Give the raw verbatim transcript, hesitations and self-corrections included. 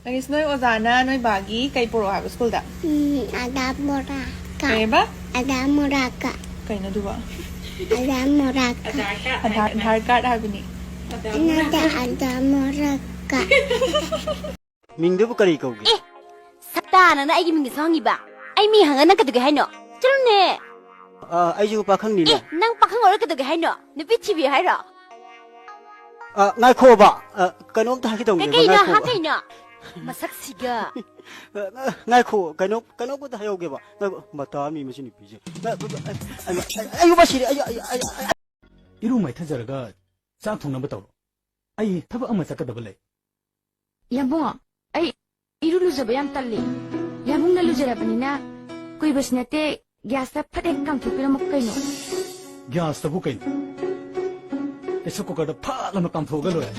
ꯑꯩꯁ, ꯅꯣꯏ ꯑꯣꯖꯥꯅ ꯅꯣꯏ ꯕꯥꯒꯤ ꯀꯩ ꯄꯨꯔꯛꯑꯣ ꯍꯥꯏꯕ ꯁ꯭ꯀꯨꯜꯗ? ꯎꯝ, ꯑꯙꯥꯔ ꯃꯣꯔꯥꯀ꯫ ꯀꯩꯕ? ꯑꯙꯥꯔ ꯃꯣꯔꯥꯀ꯫ ꯀꯩꯅꯣ ꯑꯗꯨꯕꯣ? ꯑꯙꯥꯔ ꯃꯣꯔꯥꯀ꯫ ꯑꯙꯥꯔ, ꯑꯙꯥꯔ ꯀꯥꯔꯗ ꯍꯥꯏꯕꯅꯤ꯫ ꯅꯠꯇꯦ, ꯑꯙꯥꯔ ꯃꯣꯔꯥꯀ꯫ ꯃꯤꯡꯗꯨꯕꯨ ꯀꯔꯤ ꯀꯧꯒꯦ? ꯑꯦ, ꯁꯛꯇꯥ, ꯅꯪꯅ ꯑꯩꯒꯤ ꯃꯤꯡꯗꯁꯨ ꯍꯪꯉꯤꯕ? ꯑꯩ ꯃꯤ ꯍꯪꯉ ꯅꯪ ꯀꯩꯗꯧꯒꯦ ꯍꯥꯏꯅꯣ? ꯆꯠꯂꯨꯅꯦ꯫ ꯑ, ꯑꯩꯁꯨ ꯄꯥꯈꯪꯅꯤꯅꯦ꯫ ꯑꯦ, ꯅꯪ ꯄꯥꯈꯪ ꯑꯣꯏꯔ ꯀꯩꯗꯧꯒꯦ ꯍꯥꯏꯅꯣ? ꯅꯨꯄꯤ ꯊꯤꯕꯤꯌꯨ ꯍꯥꯏꯔꯣ? ꯑ, ꯉꯥꯏꯈꯣꯕ꯫ ꯑ, ꯀꯩꯅꯣꯝꯇ ꯍꯥꯏꯒꯦ ꯀꯩ-, ꯇꯧꯕꯅꯦꯕ, ꯀꯩꯅꯣ? ꯉꯥꯏꯈꯣꯕ꯫ ꯍꯥ, ꯀꯩꯅꯣ? ꯃꯁꯛꯁꯤꯒ꯫ ꯑ, ꯉꯥꯏꯈꯣ, ꯀꯩꯅꯣ, ꯀꯩꯅꯣꯝꯇ ꯍꯥꯏꯍꯧꯒꯦꯕ꯫ ꯉꯥꯏꯈꯣ, ꯃꯇꯥ ꯑꯃꯅꯤ ꯃꯁꯤ ꯅꯨꯄꯤꯁꯦ꯫ ꯑ, ꯑ, ꯑ, ꯑ, ꯑ, ꯑꯌꯨꯕ ꯁꯤꯔꯦ, ꯑꯌꯨ-, ꯑꯌꯨ-, ꯑꯌꯨ-, ꯑꯌꯨ-, ꯏꯔꯨ ꯃꯥꯏꯊꯖꯔꯒ ꯆꯥꯛ ꯊꯣꯡꯅꯕ ꯇꯧꯔꯣ꯫ ꯑꯩ ꯊꯕꯛ ꯑꯃ ꯆꯠꯀꯗꯕ ꯂꯩ꯫ ꯌꯥꯝꯕꯨꯡ, ꯑꯩ ꯏꯔꯨ ꯂꯨꯖꯕ ꯌꯥꯝ ꯇꯜꯂꯤ꯫ ꯌꯥꯝꯕꯨꯡꯅ ꯂꯨꯖꯔꯕꯅꯤꯅ ꯀꯨꯏꯕꯁꯨ ꯅꯠꯇꯦ, ꯒ꯭ꯌꯥꯁꯇ ꯐꯠ ꯍꯦꯛ ꯀꯥꯝꯊꯣꯛꯄꯤꯔꯝꯃꯣ ꯀꯩꯅꯣ꯫ ꯒ꯭ꯌꯥꯁꯇꯕꯨ ꯀꯩꯅꯣ? ꯄ꯭ꯔꯦꯁꯔ ꯀꯨꯀꯔꯗ ꯐꯠ ꯂꯥꯎꯅ ꯀꯥꯝꯊꯣꯛꯑꯒ ꯂꯣꯏꯔꯦ꯫